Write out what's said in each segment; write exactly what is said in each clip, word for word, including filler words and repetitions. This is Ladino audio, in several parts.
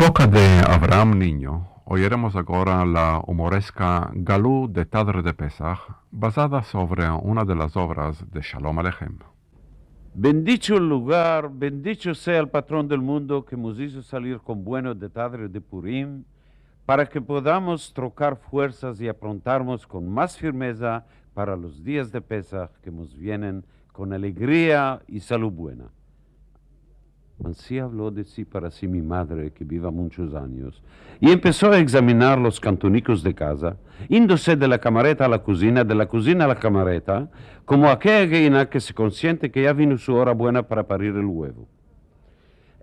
Boka de Avraham Ninyo, oyeremos agora la umoreska Galut de Tadre de Pesah, bazada sovre una de las ovras de Shalom Alehem. Bendicho el lugar, bendicho sea el patron del mundo ke mos izo salir kon bueno de Tadre de Purim, para ke podamos trokar fuersas i aprontarmos kon mas firmeza para los dias de Pesah ke mos vienen kon alegria i salud buena. Ansi avlo de si para si mi madre, ke biva munchos anyos, i empeso a egzaminar los kantonikos de kaza, indose de la kamareta a la kuzina, de la kuzina a la kamareta, komo akeya gayina ke se konsiente ke ya vino su ora buena para parir el uevo.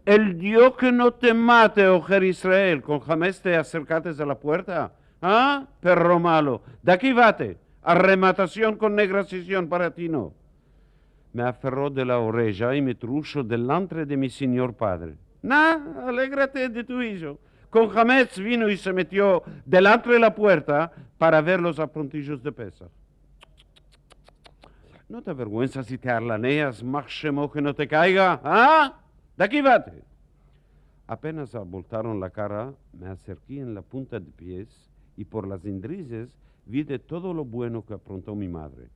El Dio ke no te mate, ojer Israel, kon hametz te aserkates a la puerta, a? Perro malo, de aki vate, arrematasion kon negrasision para ti no. Me aferro de la oreja i me trusho delantre de mi sinyor padre. Na, alegrate de tu ijo. Kon hametz vino i se metio delantre de la puerta para ver los aprontijos de Pesah. No te averguensas i te arlaneas, mak shemo ke no te kaiga, a? De aki vate. Apenas aboltaron la kara, me aserki en la punta de pies i por las indrizes vi de todo lo bueno ke apronto mi madre.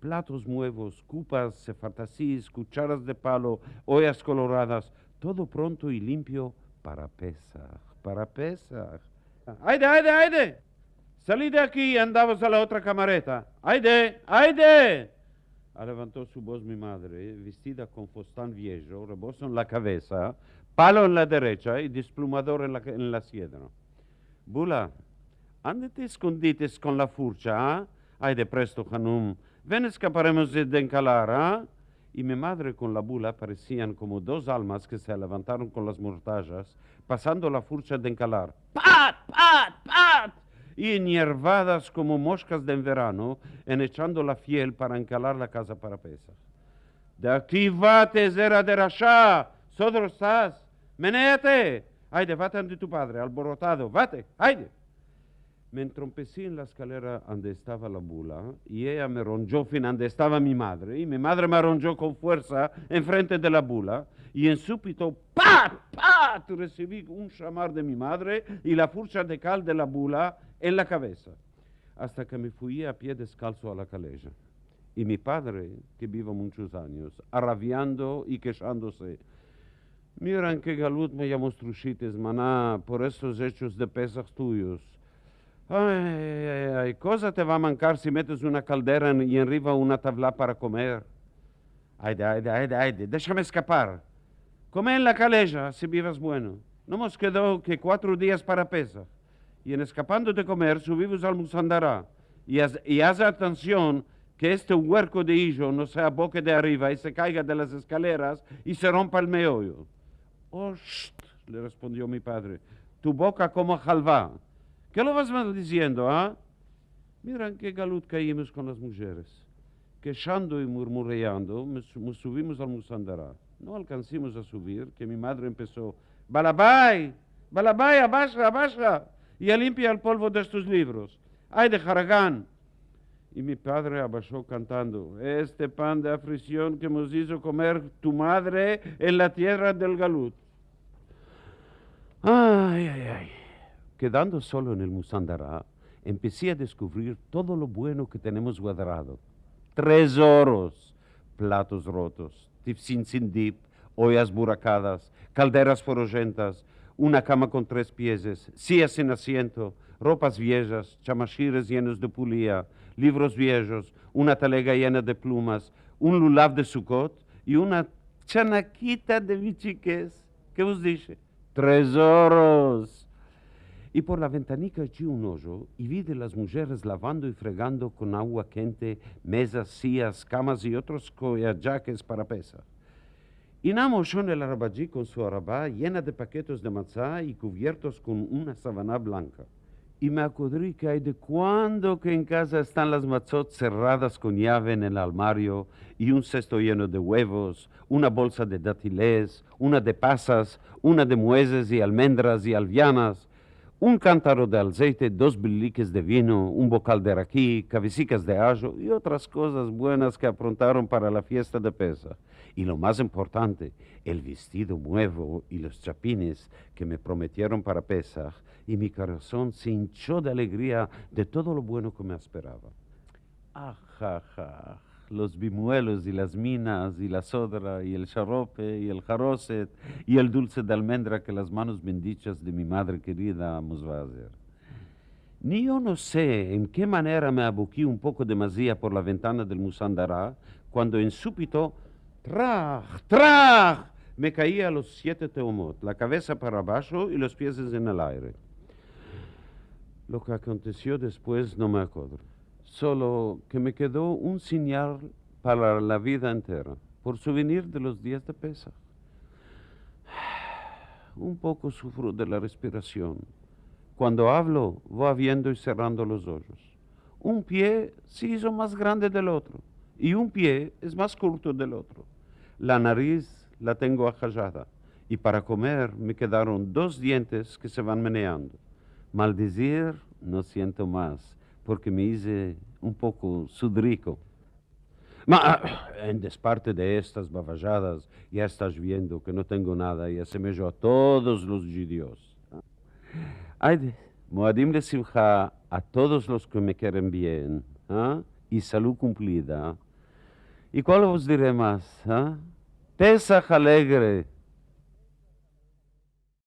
Platos muevos, kupas, sefartasis, kucharas de palo, oyas koloradas, todo pronto i limpio para Pesah, para Pesah. Ayde, ayde, ayde! Salid de aki i andavos a la otra kamareta. Ayde, ayde! Alevanto su boz mi madre, vestida kon fustan viejo, rebozo en la kavesa, palo en la derecha i desplumador en la, en la siedra. Bula, ande te eskondites kon la furcha, a? Ayde presto, hanum, ven eskaparemos de, de enkalar, a? I mi madre kon la bula paresian komo dos almas ke se alevantaron kon las mortajas, pasando la furcha de enkalar. Pat, pat, pat! I enyervadas komo moshkas de en verano, en echando la fiel para enkalar la kaza para Pesah. De aki vate, zera de rasha, sodrostas, meneate! Ayde, vate ande tu padre, alborotado, vate, ayde! Me entrompesi en la eskalera ande estava la bula, i eya me aronjo fin ande estava mi madre, i mi madre me aronjo kon fuersa enfrente de la bula, i en supito, pat, pat, resivi un shamar de mi madre i la furcha de kal de la bula en la kavesa, asta ke me fui a pie deskalso a la kaleja. I mi padre, ke biva munchos anyos, araviando i keshandose: Mira en ke galut me yamos trushites, mana, por estos echos de Pesah tuyos. Ay, ay, ay, ay, koza te va a mankar si metes una kaldera en, i enriva una tavla para komer? Ayde, ayde, ayde, ayde, deshame eskapar. Kome en la kaleja, si bivas bueno. No mos kedo ke kuatro dias para Pesah. I en eskapando de komer, suvimos al musandara. I az-, i aze atension ke este uerko de ijo no se aboke de arriva i se kaiga de las eskaleras i se rompa el meoyo. Osht, le respondio mi padre, tu boka komo halva. Ke lo vas maldiziendo, a? Mira en ke galut kaimos kon las mujeres. Keshando i murmureando, mos, mos suvimos al musandara. No alkansimos a suvir, ke mi madre empeso: Balabay! Balabay, abasha, abasha! I alimpia el polvo de estos livros. Ayde, haragan! I mi padre abasho kantando: Este pan de aflision ke mos izo komer tu madre en la tierra del galut. Ay, ay, ay. Kedando solo en el musandara, empesi a deskuvrir todo lo bueno ke tenemos guadrado. Trezoros, platos rotos, tifsin sin dip, oyas burakadas, kalderas forojentas, una kama kon tres piezes, sias sin asiento, ropas viejas, chamashires yenos de pulia, livros viejos, una talega yena de plumas, un lulav de Sukot i una chanakita de bichikes. Ke vos dishe? Trezoros! I por la ventanika echi un ojo i vi de las mujeres lavando i fregando kon agua kente mezas, sias, kamas i otros koyadjakes para Pesah. I namo shon el arabaji kon su araba yena de paketos de matza i kuviertos kon una savana blanka. I me akodri ke ayde kuando ke en kaza estan las matzot serradas kon yave en el almario, i un sesto yeno de uevos, una bolsa de datiles, una de pasas, una de muezes i almendras i alvianas, Un kantaro de azeite, dos bilikes de vino, un bokal de raki, kavesikas de ajo i otras kozas buenas ke aprontaron para la fiesta de Pesah. I lo mas importante, el vestido muevo i los chapines ke me prometieron para Pesah, i mi korason se incho de alegria de todo lo bueno ke me asperava. Ajajaj, los bimuelos i las minas i la sodra i el sharope i el haroset i el dulse de almendra ke las manos bendichas de mi madre kerida mos va azer. Ni yo no se en ke manera me aboki un poko de mazia por la ventana del musandara, kuando en supito, traj, traj, me kayi a los siete teomot, la kavesa para abasho i los pies en el aire. Lo ke akontesio despues no me akodro, solo ke me kedo un sinyal para la vida entera, por suvenir de los dias de Pesah. Un poko sufro de la respirasion. Kuando avlo, vo abriendo i serrando los ojos. Un pie se izo mas grande del otro, i un pie es mas kurto del otro. La nariz la tengo ahajada, i para komer me kedaron dos dientes ke se van meneando. Maldizir no siento mas, porke me ize un poko sudriko. Ma, en desparte de estas bavajadas, ya estas viendo ke no tengo nada i asemejo a todos los djudios. Ayde, moadim lesimha a todos los ke me keren bien, a? I salud kumplida. I kual vos dire mas, a? Pesah alegre!